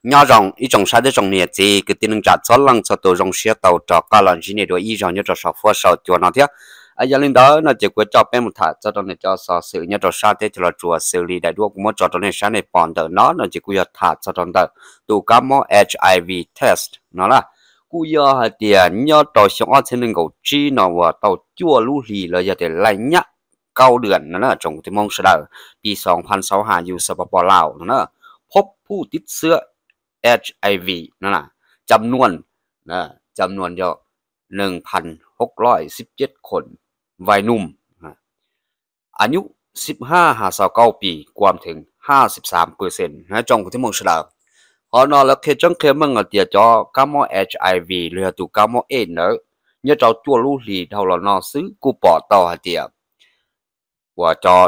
Nyob zoo ib tsoom saib thiab tsoom niam txiv kwv tij neej tsa txhua leej txhua tus, zoo siab tau rov qab los ntsib nej dua ib zaug nyob rau saum fuab saum cua no thiab. Yog li ntawd no ces kuv coj peb mus tham txog rau ntawm cov xov xwm nyob rau sab teb chaws Los Tsuas xws li daim duab kuv muab tso rau nej saib nej pom ntawm no no ces kuj yog tham txog rau ntawm tus kab mob HIV test no na. Kuj yog hais tias nyob rau xyoo ob txhiab nees nkaum tsib no uas tau cuaj lub hlis los yog tias laij nyab kaub dwm no na tsoom kwv tij Hmoob sawv daws, pi xoo phan xauv ham yus xav pos pos laus no na, phob phuj tib xwab HIV no na, cam nuam, cam nuam yog nees phan hub loj xib ciab khoom vai num, a nyuj xib hab has xaus kaub pis kuam theem hab xib xaam pw xees na tsoom kwv tij Hmoob sawv daws. Qhov no lawv qhia tseeb qhia meej hais tias cov kab mob HIV los yog tus kab mob ej ntawd nyob rau cuaj lub hlis dhau los no xwb kuj pom tau hais tias uas cov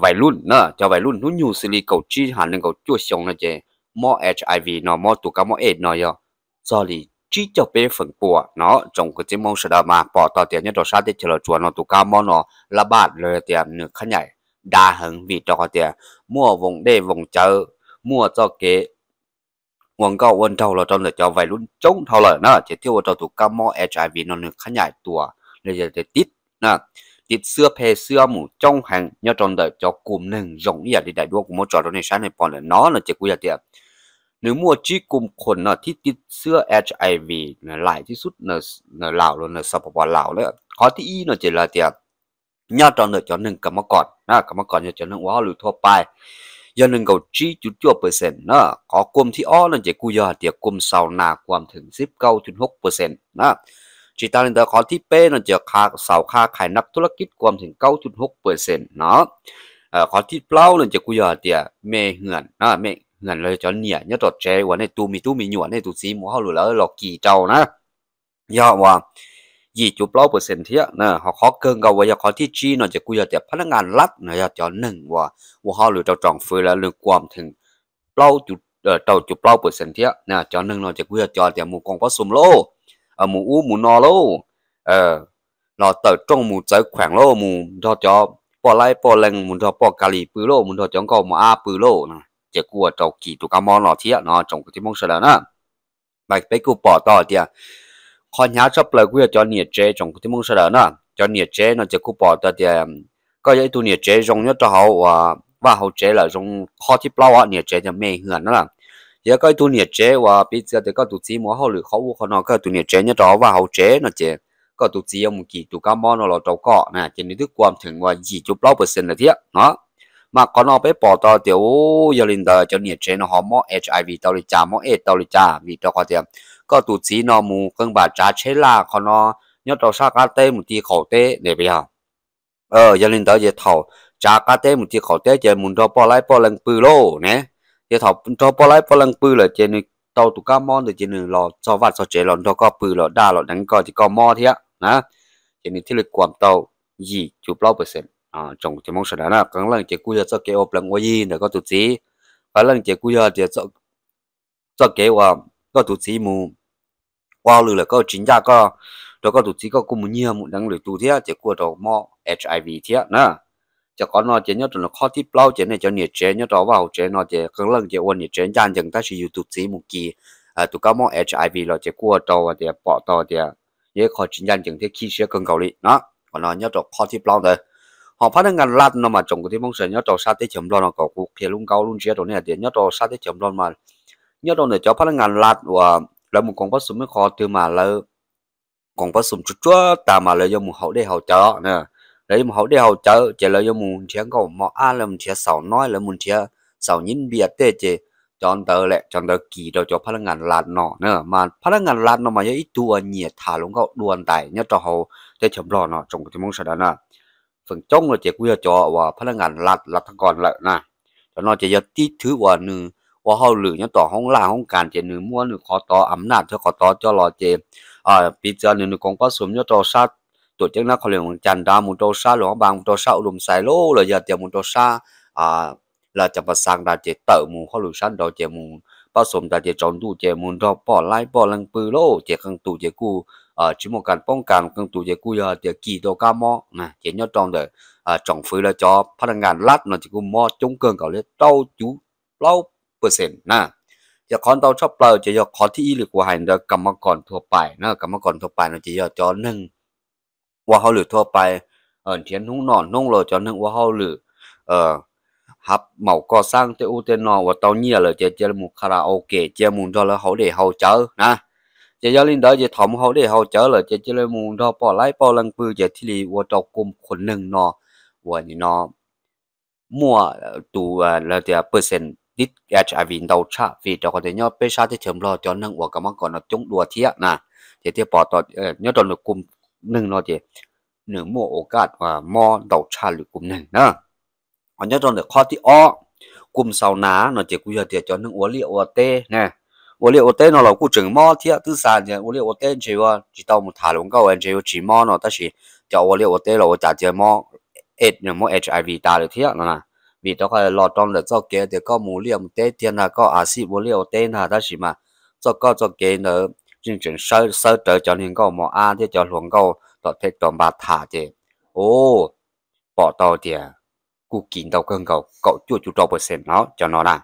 vais luj na, cov vais luj hnub nyoog xws li kaum tsib ham nees nkaum cuaj xyoo no ces mob HIV no mob tus kab mob ej no yog txog li tsib caug peb feem pua no tsoom kwv tij Hmoob sawv daws mas pom tau tias nyob rau sab teb chaws Los Tsuas no tus kab mob no lab npaj los tias nws khab nyaim dav heev vim rau qhov tias muaj voos dej voos cawv, muaj txoj kev ua nkauj ua nraug los rau ntawm cov vais luj coob dhau lawm na ces thiaj ua rau tus kab mob HIV no nws khab nyaim tuas los yog tias tib, tib xwab phem xwab mus coob heev nyob rau ntawm cov kum neeg zoo ib yam li daim duab kuv muab tso rau nej saib nej pom ntawm no no ces kuj yog tias nws muaj tsib kum khoom no thib tib xwab HIV laim tib xub ntawm Laus los ntawm xav pos pos laus na. Qhov thib ib no ces lawv tias nyob rau ntawm cov neeg kam mob kom na, kam mob kom yog cov neeg ua hauj lwm thua pais yog nees nkaum tsib cuv cuaj percent na. Qhov kum thib ob no ces kuj yog hais tias kum xaus nas kuam theem xib kaub cuv hub percent na. Tsis tas li ntawd qhov thib peb no ces xaus qha khais nab thub lab kib kuam theem kaub cuv hub percent no. Qhov thib plaub no ces kuj yog hais tias me hwm, me hwm los yog cov niam nyob rau tsev uas nej tu me tub me nyuam nej tus txiv mus hauj lwm lawv los kis rau na yog uas yim cuv plaub percent thiab. Ho qhov kawg nkaus uas yog qhov thib tsib no ces kuj yog tias phab nab ngas lab no yog cov neeg uas ua hauj lwm rau tsoom fwv lawv nws kuam theem plaub, rau cuv plaub percent thiab. Cov neeg no ces kuj yog cov tias mus koom pob xoom lauj, mus ub mus no lauj, los tawm rooj mus txawv khuam lauj, mus nrog cov poj laib poj leeg, mus nrog poj ka lis pw lauj, mus nrog cov nkauj mos ab pw lauj, ces kuj ua rau kis tus kab mob no thiab no tsoom kwv tij Hmoob sawv daws na. Mas peb kuj pom tau hais tias qhov hnyav tshaj plaws kuj yog cov niam tsev tsoom kwv tij Hmoob sawv daws na. Cov niam tsev no ces kuj pom tau tias koj yog ib tug niam tsev zoo nyob rau hauv uas vaj hauv tsev lawm zoo qhov thib plaub os, niam tsev tias me hwm na. Yog koj ib tug niam tsev uas piv txwv tias koj tus txiv mus hauj lwm qhov ub qhov no, koj tus niam tsev nyob rau hauv vaj hauv tsev no ces koj tus txiv yuav mus kis tus kab mob no los rau koj na ces nws twb kuam theem uas yim cuv plaub percent lawm thiab no. Mas qhov no peb pom tau tias u, yog li ntawd cov niam tsev no ho mob HIV tau li cas, mob ej tau li cas, vim rau qhov tias koj tus txiv no mus qee npam tsav tsheb laj qhov no nyob rau sab qab teb mus ti qaum teb ne puas yog? Yog li ntawd ces thaum tsav qab teb mus ti qaum teb ces mus nrog poj laib poj leeg pw lauj ne. Ces thaum nrog poj laib poj leeg pw lawm ces nws tau tus kab mob ntawd ces nws los txog vaj txog tsev los nrog koj pw los daj los deev koj ces koj mob thiab na. Ces nws thiaj li kuam tau yim cuv plaub percent. Tsoom kwv tij Hmoob sawv daws na, qee leej ces kuj yog txoj kev ua plees ua yi ntawm koj tus txiv, qee leej ces kuj yog tias txoj kev uas koj tus txiv mus ua hauj lwm lawm koj tsis ncaj koj, rau koj tus txiv koj kuj mus nyiag mus deev lwm tus thiab ces kuj ua rau mob HIV thiab na. Ces qhov no ces nyob rau qhov thib plaub ces nej cov niam tsev nyob rau vaj hauv tsev no ces qee leej ces ua niam tsev ncaj ncees tab sis yus tus txiv mus kis tus kab mob HIV los ces kuj ua rau tias pom tau tias yog ib qho tsis ncaj ncees thiab khib siab kawg nkaus li no. Qhov no nyob rau qhov thib plaub ntawd. Ho phab nab ngas lab no mas tsoom kwv tij Hmoob sawv daws nyob rau sab teb chaws Nplog no kom kuv qhia lub nkaub lub ntsiab rau nej hais tias nyob rau sab teb chaws Nplog mas, nyob rau ntawm cov phab nab ngas lab uas lawv mus koom pob xoom ib qho twg mas lawv koom pob xoom tsuag tsuag tas mas lawv yuav mus haus dej haus cawv na. Lawv yuav mus haus dej haus cawv ces lawv yuav mus nrhiav nkauj mos ab, lawv mus nrhiav xaum noib, lawv mus nrhiav xaum nyib npias tej ces cov ntawd lawm, cov ntawd kis rau cov phab nab ngas lab no na. Mas phab nab ngas lab no mas yog ib tug uas nyiam tham hluas nkauj dua ntais nyob rau hauv teb chaws Nplog no tsoom kwv tij Hmoob sawv daws na. Feem coob no ces kuj yog cov uas phab nab ngas lab lab thab nkas lawm na. Cov no ces yog tib thwv uas nws ua hauj lwm nyob tom hoob laj hoob kas ces nws muab nws qhov tod am naj thiab qhov tod coj los ces piv txwv nws nws koom pob xoom nyob rau sab tuam ceeb nab qhov li cas nrad mus rau sab luas npaa mus rau sab u lus xais lauj los yog tias mus rau sab laj cas pas xav nrad ces tawm mus hauj lwm sab nraud ces mus pob xoom tas ces tsaus ntuj ces mus nrog poj laib poj leeg pw lauj ces qee tus ces kuj tsis muaj kas poob kas, qee tus ces kuj yog tias kis tau kab mob na. Ces nyob rau ntawm tsoom fwv lawv cov phab nab ngas lab no ces kuj mob coob kawg nkaus li rau cuv plaub percent na. Ces qhov ntau tshaj plaws ces yog qhov thib ib li kuv hais ntawd, kam mab kom thua pais na, kam mab kom thua pais no ces yog cov neeg ua hauj lwm thua pais, nrhiav hnub noj hnub los cov neeg ua hauj lwm, hab maum koj xab tej ub tej no uas tau nyiaj lawm ces cia li mus karaoke, cia mus nrog lawv haus dej haus cawv na. Ces yog li ntawd ces thaum mus haus dej haus cawv lawm ces cia li mus nrog poj laib poj leej pw ces thiaj li ua rau kum qhuas neeg no uas nim no muaj tus, lawv tias percent tib HIV ntau tshaj, vim rau qhov tias nyob peb sab teb chaws Nplog cov neeg uas kam mab kom no coob dua thiab na. Ces thiaj pom tau nyob rau nws kum neeg no ces nws muaj ua kaj mob ntau tshaj lwm kum neeg na. Ho nyob rau ntawm qhov thib ob, kum xaus nas no ces kuj yog tias cov neeg ua liaj ua teb na. Ua liaj ua teb no los kuj tseem mob thiab, twb xav tias ua liaj ua teb ntshe yuav tsis tau mus tham hluas nkauj ntshe yuav tsis mob no, tab sis cov ua liaj ua teb los ua cas cia mob, mob HIV tas lawm thiab no na. Vim rau qhov los rau ntawm txoj kev tias koj mus liaj mus teb tiag ntag, koj a xij ua liaj ua teb ntag, tab sis mas txoj koj txoj kev ntawd yeej tseem xawb rawv cov niag nkauj mos ab thiab cov hluas nkauj tom theb tom npa tham ces, u, pom tau tias kuj kis ntau kawg nkaus kaum cuaj cuv rau percent no cov no na.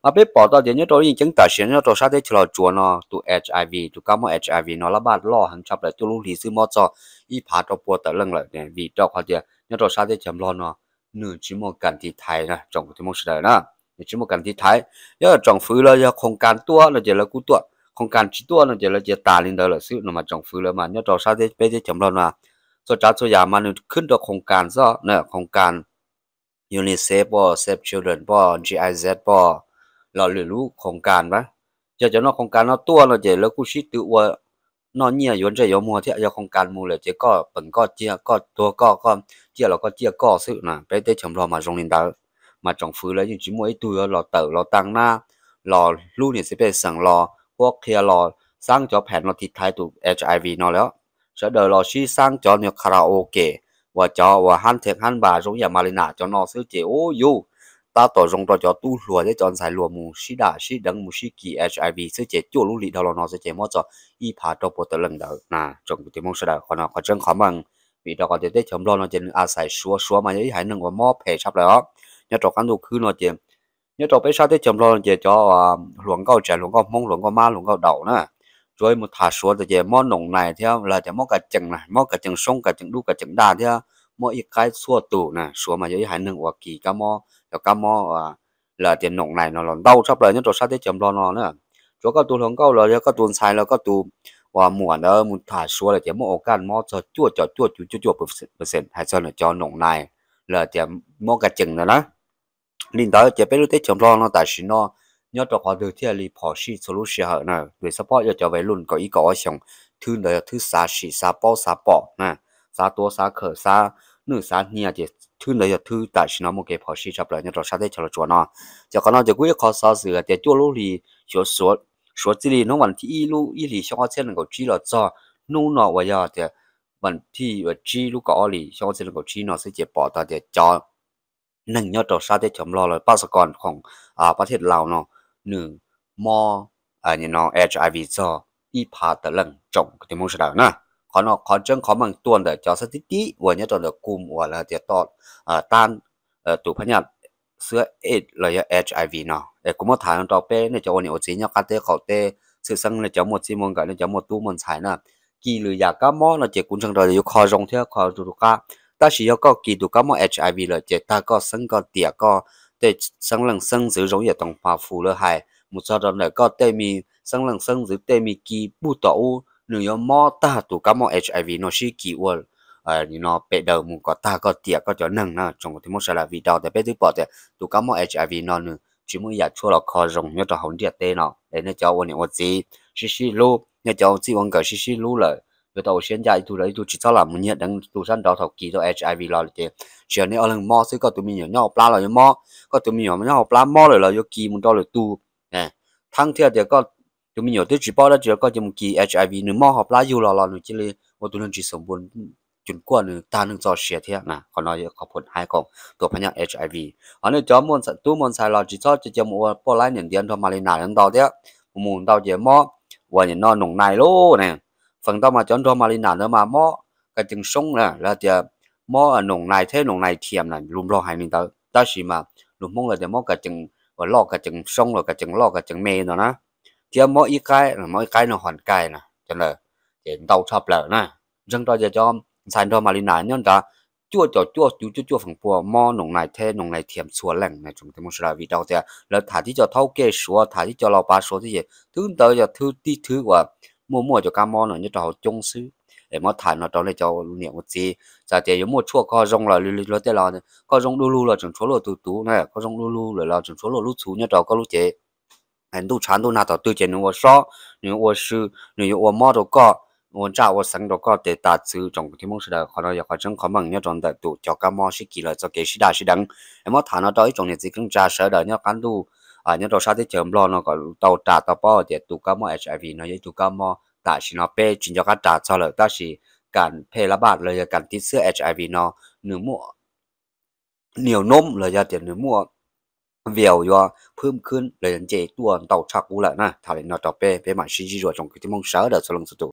Mas peb pom tau tias nyob rau lub yeej ceeb tam sim nyob rau sab teb chaws Los Tsuas no tus HIV, tus kab mob HIV no lab npaj loj heev tshaj plaws, cuaj lub hlis xwb mob txog ib phav rau pua tawm leej lawm, vim rau qhov tias nyob rau sab teb chaws Nplog no nws tsis muaj kas tiv thaiv na tsoom kwv tij Hmoob sawv daws na. Nws tsis muaj kas tiv thaiv, yog tsoom fwv los yog khoos kas tuaj no ces lawv kuj tuaj, khoos kas tsis tuaj no ces lawv cia tas li ntawd lawm xwb no. Mas tsoom fwv lawv mas nyob rau sab teb peb teb chaws Nplog no txhua tsav txhua yam mas nws khwb rau khoos kas xwb na, khoos kas UNICEF pom, Save Children pom, GIZ pom, los lwm lub khoos kas na. Yog cov no khoos kas no tuaj no ces lawv kuj sib tw ua noj nyiaj yuav ntsej yuav muag thiab. Yog khoos kas mus lawm ces koj peem koj ciaj, koj tuag koj, koj ciaj los koj ciaj koj xwb na. Peb teb chaws Nplog mas zoo li ntawd. Mas tsoom fwv lawv yeej tsis muaj ib tug yuav los tawm los taaj nab los hlub niam txiv pej xeem los huab qhia los xaab cov phem no tiv thaiv tus HIV no lawm. Sawv daws los sib xaab cov niag karaoke uas cov uas hab thej hab npas zoo ib yam Malina cov no xwb ces ub yuj, tab tom zoo rau cov tub hluas thiab cov ntxhais hluas mus sib dam sib deev mus sib kis HIV xwb ces cuaj lub hlis dhau los no xwb ces mob txog ib phav rau pua tawm leej ntawd na tsoom kwv tij Hmoob sawv daws. Qhov no qhov tseeb qhov meej, vim rau qhov tias teb chaws Nplog no ces nws a xais Suav, Suav mas yog ib haiv neeg uas mob phem tshaj plaws os. Nyob rau qab ntuj khwb no ces, nyob rau peb sab teb chaws Nplog no ces cov hluas nkauj tsav, hluas nkauj Hmoob, hluas nkauj Mab, hluas nkauj Daum na, tsuav mus tham Suav tas ces mob noom nais thiab los tias mob kas cees na, mob kas cees soob, kas cees dub, kas cees daj thiab mob ib qaib txhua tus na. Suav mas yog ib haiv neeg uas kis kab mob, cov kab mob los tias noom nais no los ntau tshaj plaws nyob rau sab teb chaws Nplog no na. Tsuav koj tus hluas nkauj los yog koj tus ntxhais los koj tus uas muam ntawd mus tham Suav lawm ces muab ua kaj mob txog cuaj caum cuaj cuv cuaj cuaj percent hais txog cov noom nais los tias mob kas cees ntawd na. Li ntawd ces peb lub teb chaws Nplog no tam sim no nyob rau qhov twg thiaj li phom sij txhua lub sij hawm na? Vim xav paub yog cov vais luj kaum ib kaum ob xyoos, thwb ntawd yog thwb xav sim xav paub xav pom na, xav tuav xav khawm xav nwj xav hnia ces thwb ntawd yog thwb tam sim no muaj kev phom sij tshaj plaws nyob rau sab teb chaws Los Tsuas no. Ces qhov no ces kuj ib qho xov xwm hais tias cuaj lub hlis, Suav txij li hnub vas thib ib lub ib hlis xyoo ob txhiab nees nkaum tsib los txog hnub no uas yog tias vas thib tsib lub kaum ob hlis xyoo ob txhiab nees nkaum tsib no xwb ces pom tau tias cov neeg nyob rau sab teb chaws Nplog los pab xav kos khoom pab thiaj Laus no nws mob no HIV txog ib phav tawm leej tsoom kwv tij Hmoob sawv daws na. Qhov no qhov tseeb qhov meej tuaj ntawm cov xab tib tib uas nyob rau ntawm kum uas lawv tias to tab tus phab nyaj xwb los yog HIV no. Es kuv muab tham rau peb nej cov ua niam ua txiv nyob qab teb qaum teb, tshwj xeeb nej cov muaj txij muaj nkawm, nej cov muaj tub muaj ntxhais na, kis lwm yam kab mob no ces kuv ntseeg rau yuav kho zoo thiab kho rau qab. Tab sis yog koj kis tus kab mob HIV lawm ces tag koj xeeb koj tiam koj tej xeeb leej xeeb ntxwv zoo ib yam toom pa fu lawv hais mus txog rau ntawm koj tej me xeeb leej xeeb ntxwv tej me kis puag tom ub nws yuav mob tag tus kab mob HIV no sib kis ua no pem daws mus kom tag koj tiam koj cov neeg na tsoom kwv tij Hmoob sawv daws. Vim rau tias peb twb pom tias tus kab mob HIV no nws tsis muaj ib yam tshuaj los kho zoo nyob rau hauv ntiaj teb no. Es nej cov ua niam ua txiv sib sib hlub, nej cov txij ua nkawm sib sib hlub lawm, yuav tau ua siab ncaj ib tug rau ib tug, tsis txhob lam mus nyiag deev tus sab nraud thaum kis tau HIV los ces tsis yog nej ob leeg mob xwb, koj tus me nyuam nyob hauv plab los yuav mob, koj tus me nyuam nyob hauv plab mob lawm los yuav kis mus rau lwm tus. Thaeb thiaj tias koj tus me nyuam twb tsis paub dab tsi los koj cia mus kis HIV nws mob hauv plab yug los los nws cia li ua tus neeg tsis xoo npu, cus kuaj nws tag neej txoj sia thiab na. Qhov no yog qhov phuam hais kom tus phab nyaj HIV. Ho nej cov muaj tub muaj ntxhais los tsis txhob cia mus ua poj laib niam ntiav nrog Malina ntau thiab, mus mus ntau ces mob uas nim no noom nais lauj ne. Feem ntau mas cov nrog Malina ntawd mas mob kas cees soob na, lawv tias mob noom nais thiab noom nais thiam na, lus Nplog hais li ntawd, tab sis mas lus Hmoob lawv tias mob kas cees uas loj kas cees soob los kas cees loj kas cees me no na. thiab mob ib qaib, mob ib qaib no hos kai na cov ntawd ces ntau tshaj plaws na. Ntseeg rau cov ntxhais nrog Malina nyob nrad cuaj caum cuaj cuv cuaj cuaj feem pua mob noos nais thiab noos nais thiam txhua leej na tsoom kwv tij Hmoob sawv daws, vim rau tias lawv tham tib co thaub kej Suav, tham tib co lau pav Suav thiab ces thwb ntawd yog thwb tib thwb uas muaj muaj cov kab mob no nyob rau hauv coob xwb. Es muab tham no rau nej cov niam ua txiv, txawm tias yuav muaj tshuaj kho zoo lawm, luag tej los koj zoo du lug los tseem tshuav luaj tus tuv na, koj zoo du lug lawm los tseem tshuav luaj lub txhuv nyob rau koj lub cev. Ntuj tshav ntuj nag thaum twg ces nws ua sob, nws ua sw, nws yuav ua mob rau koj, ua ntsaj ua xeev rau koj tes tas txwv tsoom kwv tij Hmoob sawv daws. Qhov no yog qhov tseeb qhov meej nyob rau ntawm tus cov kab mob sib kis lawv txoj kev sib daj sib deev. Es muab tham no rau ib tsoom niam txiv kwv tij sawv daws nyob qab ntuj, nyob rau sab teb chaws Nplog no kom tau ras tau paub tias tus kab mob HIV no yog ib tug kab mob tam sim no peb tsis nco qab ras txog lawm, tab sis kam phe lab paj los yog kam tiv xwb HIV no nws muaj niam noob los yog tias nws muaj vias yuav phwb khwb los yog nce tuaj ntau tshaj qub lawm na. Tham li no rau peb, peb mam sib ntsib dua tsoom kwv tij Hmoob sawv daws txhua leej txhua tus.